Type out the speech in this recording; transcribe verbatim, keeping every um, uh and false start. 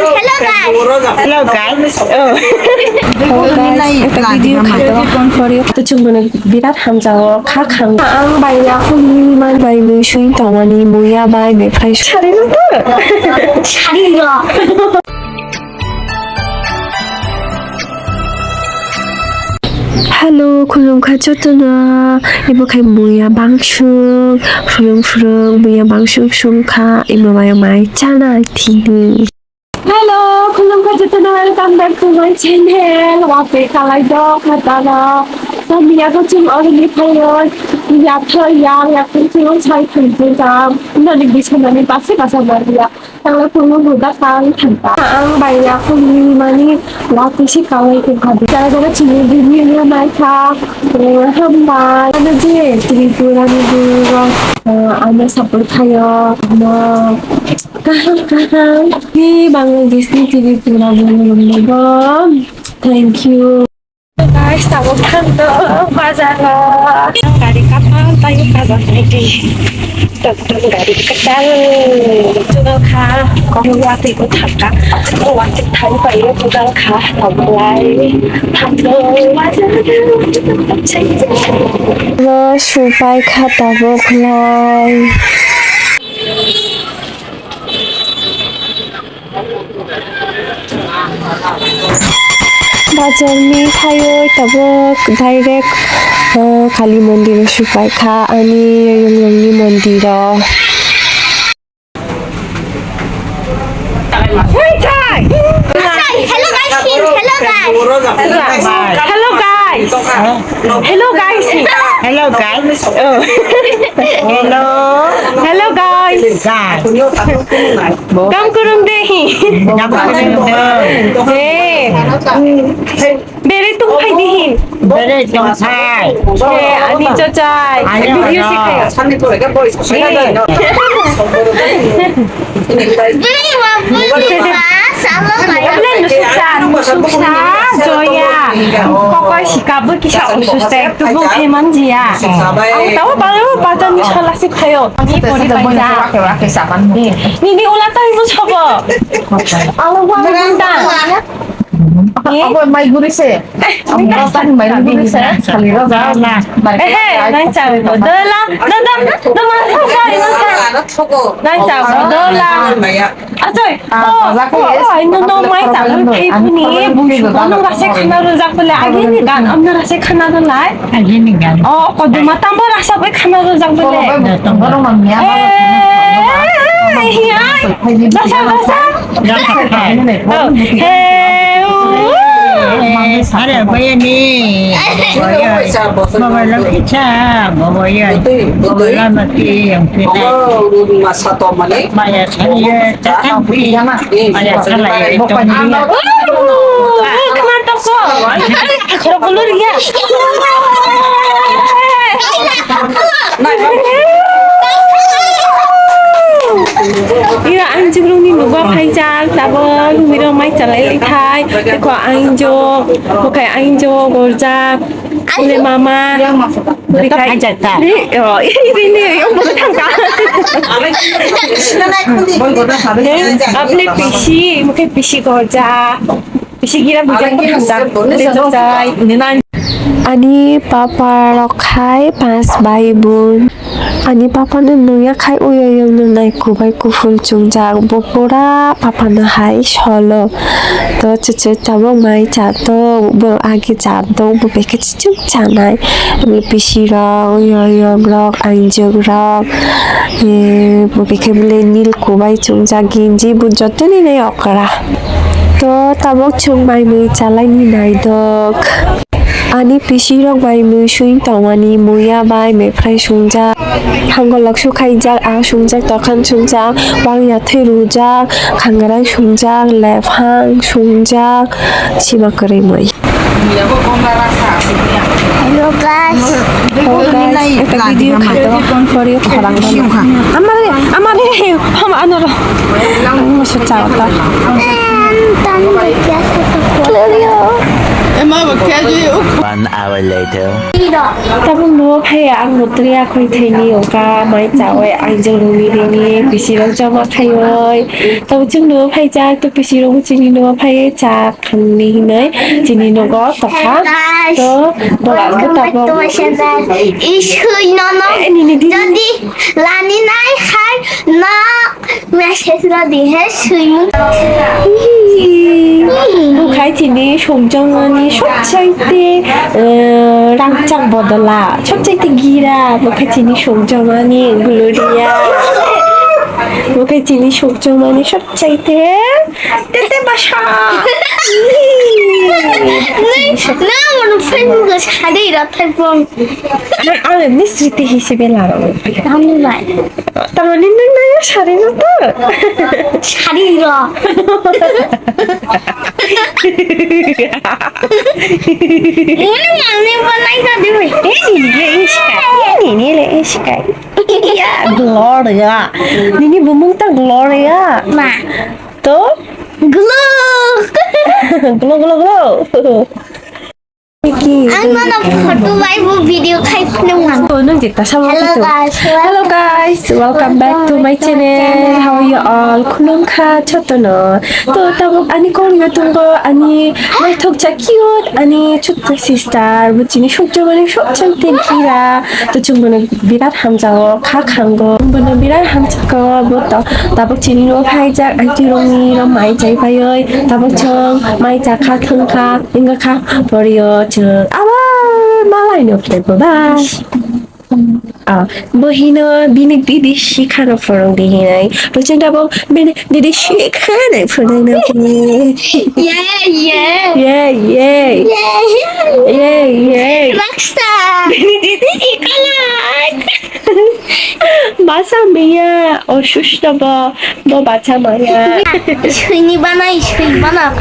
Hello guys. Hello guys. Oh. Hello guys. Ekta video khato. To chwng bono birat hamjao kha khang. Ang bai ya khuli man bai mui sui tongani muya bai me phai sari no to. Sari no. Hello, khulumkha jotono. Ibo khai muya bangsuk, phwrwng phwrwng muya bangsuk sungkha, imo bai mai chana thini. Hello, khulumkha jotono, welcome back to my channel. Watwi kalai dok, matano. Tamiya ko chum orni phayo. Ya tho ya, ya ko chum sai khum jam. Nani bismani basi basa maria. Tala phungo buda kang thangka. Ang bai ya phungo mani lati si kawai ko kadi. Jara jara chini bini yo nai kha. Hambai. Ano je Tripura ni bini yo. Ano support khayo. Ano kaham kaham. Ni Bangladesh ni Tripura bini yo. Thank you. Guys, tabuk thangdo bazaro. Gari kapang tayo bazar naidi. Tokton gari kwtal. Jugal kha, kok watwi ko thangka. Watwi thang payo jugal kha. Tabuklai thangdo bazaro. Lo supai kha tabuklai. Bazarni thaiwi tabuk direct, uh, Kali mondir supai kha ani yungni mondiro. Hello guys, hello guys. Hello guys. Hello guys. Hello guys. Oh. Hello. Hello guys. Guys. Kam kurung dehi. Kam kurung dehi. Hey. Bere tung phai dehi. Bere tung phai. Hey, ani chachai. Ani video chachai. Sikhayo. Hey. Bini wa, bini wa, salo kaya. Wala nusuksa, nusuksa, Joya. Kokoi sika bo kisa ususte, tubu pheman jia. Ang tawa baru baca ni sala sik khayo. Ni pori paisa. Ni, ni ula tai mo chobo. Alo wa munda. Abo mai guri se. Abo tan mai guri se. Khali ro ja na. Eh, eh, nang chang ko. Do la, do, do, do ma sa sa, ma sa. Nang chang ko, do la. Achoi. Oh, oh, oh, ino no mai chang ko. Thai puni, busu, ano rase khana ro jak bole, agi ni gan, ano rase khana ro lai. Agi ni gan. Oh, koduma tambo rasa bai khana ro jak bole. Eh, hiya. Rasa, rasa. Hey, oh. Are, bayani. Boboya. Boboya, kita. Boboya. Boboya, mati, yang kita. Maya, saya, tatang, pi. Maya, saya, itu. Oh, oh, kemana toko? Are, aku dulu ya. Ira ang jugrungni nugo phaijak, tabok, miro mai chalai lai thai. Dekho, ang jok, bukai ang jok, gorjak, ule mama. Bukai phaijak ta. Ni, oh, ini, ini, yang boleh tangka. Apni pisi, mukhe pisi gorjak. Bisi gira bujang ko thangka. Bole chachai. Ani papa rok khai panch bhai bun. Ani papa no nungya khai uyo yo no nai kubai kuful chungjak. Bo pura papa no hai solo. To chuchu tabok mai cha to bo agi cha to bo beke chuchuk chanai. Bisi rok uyo yo rok angjwk rok. Bo beke bole nil kubai chungjak ginji bo joto ni nai okra. To tabok chwng mai mui chalai ni naidok. Ani pisi rok bai mui sui tongmani muya bai meprai sungjak. Hangolok su khaijak, a sungjak, tokhan sungjak, wang yathai rujak, khangarai sungjak, lephang sungjak, sima kwrwi mui. Hello guys. Hello guys, ekta video khato. Amare, amare, ama anoro. Ang masuk chao ta. Em, tan bai biasa ta. Hello. One hour later. Tabuk no phai ang mutri akhoi thaini oka mai chawi ang jeng rumi rini bisi rok joma khaioi. Tabuk chwng no phai jak to bisi rok chini no phai chak. Thumni hinwi chini nogo tokha. Hello guys. To, to ang welcome back to tabok my channel. Isui nono. Eh, nini di. Jodi lani nai hai no message no di he sui mun. Hihi. Bukhai chini sokjongmani sobchaite, eh, rangchak bodola. Sobchaite gira. Bukhai chini sokjongmani Gloria. Bukhai chini sokjongmani sob- Chaite, tete basa. Nang, nang mono Facebook o sadei rok thai pon. Ang, ang misri te hisibe laro. Tamni bai. Tamni nang nang sari no to. Sari rok. Ini mangni pon nai ka dibi. Ini le iskai. Ini le iskai. Ya, Gloria. Nini bumung ta Gloria. Ma. To? Glow. Glow, glow, glow. Ang mana photo bai bo video khai phunung ang. To nung jeta sama Hello kito. Guys, Hello guys, welcome back to my channel. How are you all? Khulumkha jotono. To tabuk ani kong yo tongo ani naithok cha cute ani chukka sister bo chini sukjamani sukjang tenkira. To chwng bono birat hamjago, kha khango. Bono birat hamjago, bo to tabuk chini no phaijak, aunty rokni ro mai chai phaioi. Tabuk chwng mai cha kha thung kha, wngkha kha, poriyo chwng abo malai no khe bo ba. Ah, bo hino bini didi sikha no phwrwng di hinai. Bo chwng tabuk bini didi sikha nai phwrwng no. Yeah, yeah. Yeah, yeah. Yeah. Yeah, yeah. Rockstar. Bini didi sikha nai. Basa maya, osusto bo, bo bacha maya. Sui ni bana, sui bana.